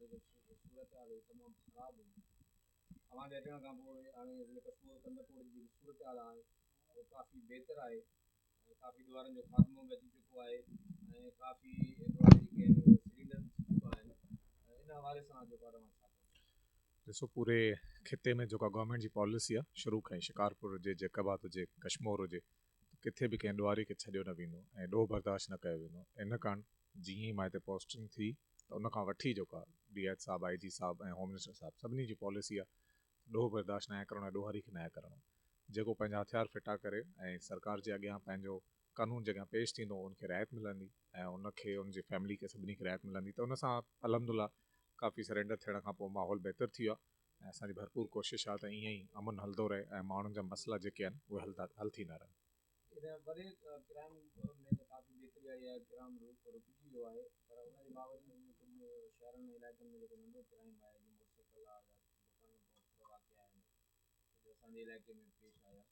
جا جيڪي صورتحال هئي تمام خراب هئي. اوهان جي اچڻ کان پوء هاڻي ضلعي ڪشمور ڪنڌڪوٽ جي جيڪي صورتحال آهي اهو ڪافي بهتر آهي ۽ ڪافي ڏوهارن جو خاتمو به اچي چڪو آهي ۽ ڪافي ڏوهاري جيڪي آهن اهي سرينڊر به ٿي چڪا آهن ان حوالي سان جيڪو آهي توهان ڇا چوندو؟ ڏسو پوري خطي ۾ جيڪا گورنمينٽ جي پاليسي آهي شروع کان ئي شڪارپور هجي جيڪب آباد هجي ڪشمور هجي ته ڪٿي به ڪنهن ڏوهاري کي ڇڏيو نه ويندو ۽ ڏوهه برداشت نه ڪيو ويندو ان ڪاڻ جيئن ئي مان هتي پوسٽنگ ٿي ته ان کان وٺي جيڪو آهي ڊي ايڇ صاحب آء جي صاحب ۽ هوم منسٽر صاحب سڀني جي پاليسي آهي ته ڏوهه برداشت ناهي ڪرڻو ۽ ڏوهاري کي ناهي ڪرڻو جيڪو پنهنجا هٿيار ڦٽا ڪري ۽ سرڪار جي اڳيان پنهنجو قانون جي اڳيان پيش ٿيندو ان کي رعايت ملندي ۽ ان کي ان جي فيملي کي سڀني کي رعايت ملندي ته ان سان الحمدلله ڪافي سرينڊر ٿيڻ کان پوء ماحول بهتر ٿي ويو آهي ۽ اسان جي ڀرپور ڪوشش آهي ته ائين ئي امن هلندو رهي ۽ ماڻهن جا مسئلا جيڪي آهن اهي حل ٿيندا رهن. ان وڏي ڪرائم ۾ ته ڪافي بهتري آئي آهي، ڪرائم رڪجي ويو آهي پر ان جي باوجود به ڪجهه شهرن ۽ علائقن ۾ جيڪو ننڍو ڪرائم آهي جيئن موٽر سائيڪل آهي يا دڪانن تان ڦر واقعا آهن ڪجهه اسان جي علائقي ۾ پيش آيا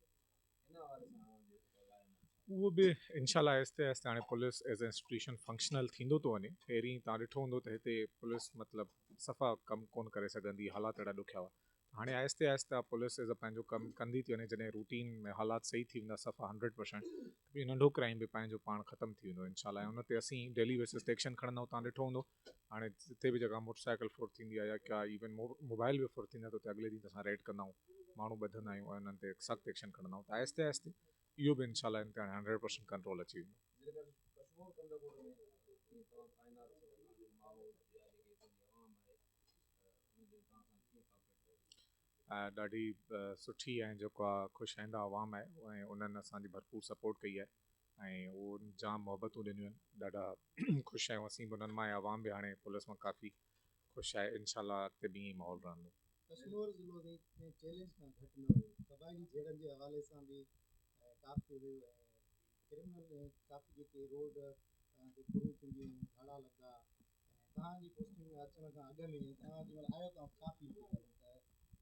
ان حوالي سان اوهان جو لاء عمل ڇا آهي؟ اهو به انشاء الله آهستي آهستي هاڻي police as a institution functional ٿيندو ٿو وڃي پهرين توهان ڏٺو هوندو ته هتي پوليس مطلب صفا ڪم ڪونه ڪري سگهندي حالات اهڙا ڏکيا هئا هاڻي آهستي آهستي پوليس ايز پنهنجو ڪم ڪندي ٿي وڃي جڏهن روٽين ۾ حالات صحيح ٿي ويندا صفا هنڊريڊ پرسنٽ ته پوء ننڍو ڪرائيم به پنهنجو پاڻ ختم ٿي ويندو انشاء الله ۽ ان تي اسين ڊيلي بيسز تي ايڪشن کڻندا آهيون توهان ڏٺو هوندو هاڻي جتي به جڳهه موٽر سائيڪل ڦر ٿيندي آهي يا ڪا ايون موبائل به ڦر ٿيندي آهي ته اتي اڳلي ڏينهن اسان ريڊ ڪندا آهيون ماڻهو ٻڌندا آهيون ۽ انهن تي سخت ايڪشن کڻندا آهيون ته آهستي آهستي اهو به انشاء الله ان تي هاڻي هنڊريڊ پرسنٽ ڪنٽرول اچي ويندو. ضلعي ڪشمور ڪنڌڪوٽ ۾ ڪيئن توهان تعينات ٿيو توهان جو ماحول يا جيڪي هتي جي عوام آهي ڏاڍي سٺي ۽ جيڪو آ خوش آئنده عوام آهي ۽ انهن اسان جي ڀرپور سپورٽ ڪئي آهي ۽ اهو جام محبتون ڏنيون آهن ڏاڍا خوش آهيون اسين به انهن مان ۽ عوام به هاڻي پوليس مان ڪافي خوش آهي انشاء الله اڳتي به ائين ئي ماحول رهندو. ڪشمور ضلعو به ڪنهن چئلينج کان گهٽ نه هيو، قبائلي جهيڙن جي حوالي سان به ٽاپ تي هيو ۽ ڪرمنل ۽ ڪافي جيڪي روڊ تي ڦرون ٿينديون هيون، ڌاڙا لڳا ۽ توهان جي پوسٽنگ ۾ اچڻ کان اڳ ۾ توهان جنهن مهل آيو توهان ڇا فيل پئي ڪريو ته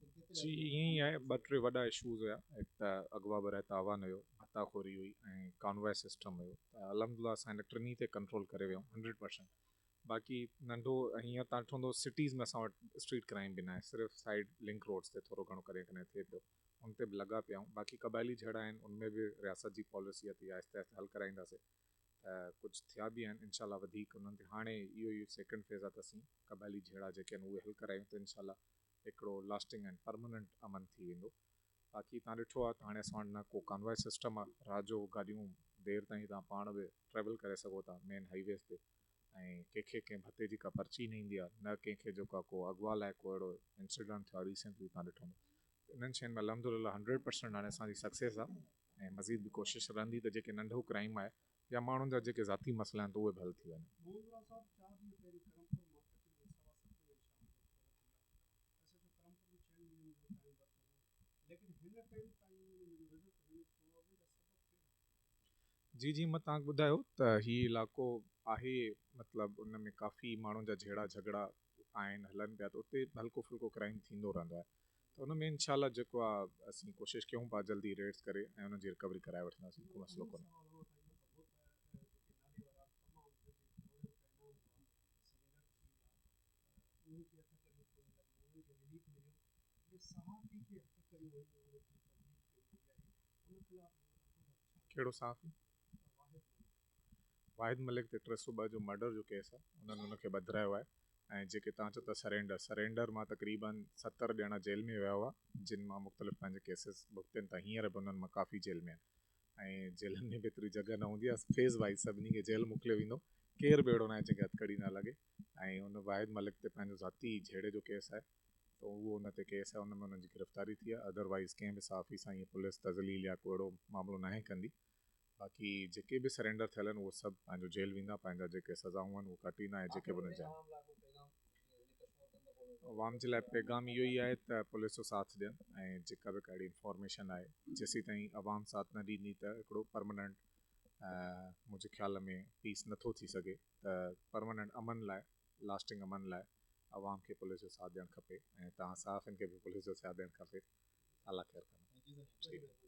ڪيتري جي حد تائين ائين ئي آهي ٻه ٽي وڏا اشوز هيا هڪ ته اغوا براء تاوان هيو ڀتا خوري هئي ۽ ڪانواء سسٽم هيو ته الحمدلله اسان هن ٽنهي تي ڪنٽرول ڪري ويا آهيون هنڊريڊ پرسنٽ باقي ننڍو هينئر تان ڏٺو هوندو سٽيز ۾ اسان وٽ اسٽريٽ ڪرائيم به ناهي صرف سائيڊ لنڪ روڊس تي ٿورو گهڻو ڪڏهن ڪڏهن ٿئي پيو ان تي به لڳا پيا آهيون باقي قبائلي جهيڙا آهن ان ۾ به رياست جي پاليسي آهي ته آهستي آهستي حل ڪرائينداسي ته ڪجهه ٿيا به آهن انشاء الله وڌيڪ انهن تي هاڻي اهو ئي سيڪنڊ فيز آهي ته اسين قبائلي جهيڙا جيڪي آهن اهي حل ڪرايون ته انشاء الله هڪڙو لاسٽنگ ۽ پرماننٽ امن ٿي ويندو باقي تان ڏٺو آهي ته هاڻي اسان وٽ نه ڪو ڪانوائي سسٽم آهي رات جو گاڏيون دير تائين تان پاڻ به ٽريول ڪري سگهو ٿا مين هائي ويز تي ۽ ڪنهن کي ڪنهن ڀتي جي ڪا پرچي نه ايندي آهي نه ڪنهن کي جيڪو آهي ڪو اغوا لاء ڪو اهڙو انسيڊنٽ ٿيو آهي ريسينٽلي تان ڏٺو هوندو ته انهن شين ۾ الحمدلله هنڊريڊ پرسنٽ هاڻي اسان جي سڪسيس آهي ۽ مزيد به ڪوشش رهندي ته جيڪي ننڍو ڪرائيم آهي يا ماڻهن جا جيڪي ذاتي مسئلا آهن ته اهي به حل ٿي وڃن. مونگرا صاحب چار ڏينهن پهرين ڪرمپور مارڪيٽ ۾ سوا ستين بجي شام جو ڦر ٿي آ ايس ايڇ او ڪرمپور به چئن ڏينهن جو ٽائيم ورتو هو ليڪن هن ٽائيم تائين ان جو رزلٽ نه نڪتو آ ان جا سبب ڪهڙا آهن؟ جي جي مان توهان کي ٻڌايو ته هي علائقو آهي مطلب ان ۾ ڪافي ماڻهن جا جهيڙا جهڳڙا آهن هلن پيا ته اتي هلڪو ڦلڪو ڪرائيم ٿيندو رهندو آهي ته ان ۾ انشاء الله جيڪو آ اسين ڪوشش ڪيون پيا جلدي ريڊس ڪري ۽ انهن جي رڪوري ڪرائي وٺنداسين ڪو مسئلو ڪونهي. ڪهڙو صحافي؟ واحد ملڪ تي 302 جو مرڊر جو ڪيس آهي انهن ان کي ٻڌرايو آهي ۽ جيڪي توهان چئو ٿا سرينڊر سرينڊر مان تقريبن 70 ڄڻا جيل ۾ ويا هئا جن مان مختلف پنهنجي ڪيسز ڀڳتين ٿا هينئر به انهن مان ڪافي جيل ۾ آهن ۽ جيلن ۾ به ايتري جڳهه نه هوندي آهي فيز وائيز سڀني کي جيل موڪليو ويندو ڪير به اهڙو ناهي جنهن کي هٿڪڙي نه لڳي ۽ ان واحد ملڪ تي پنهنجو ذاتي جهيڙي جو ڪيس آهي ته اهو ان تي ڪيس آهي ان ۾ انهن جي گرفتاري ٿي آهي ادروائيز ڪنهن به صحافي سان ائين پوليس تذليل يا ڪو اهڙو معاملو ناهي ڪندي باقي جيڪي به سرينڊر ٿيل آهن اهي سڀ پنهنجو جيل ويندا پنهنجا جيڪي سزائون آهن اهي ڪاٽيندا ۽ جيڪي به انهن جا عوام جي لاء پيغام اهو ئي آهي ته پوليس جو ساٿ ڏين ۽ جيڪا به ڪا اهڙي انفارميشن آهي جيسين تائين عوام ساٿ نه ڏيندي ته هڪڙو پرماننٽ منهنجي خيال ۾ پيس نٿو ٿي سگهي ته پرماننٽ امن لاء لاسٽنگ امن لاء عوام کي پوليس جو ساٿ ڏيڻ کپي ۽ توهان صحافين کي به پوليس جو ساٿ ڏيڻ کپي الله خير ڪندو.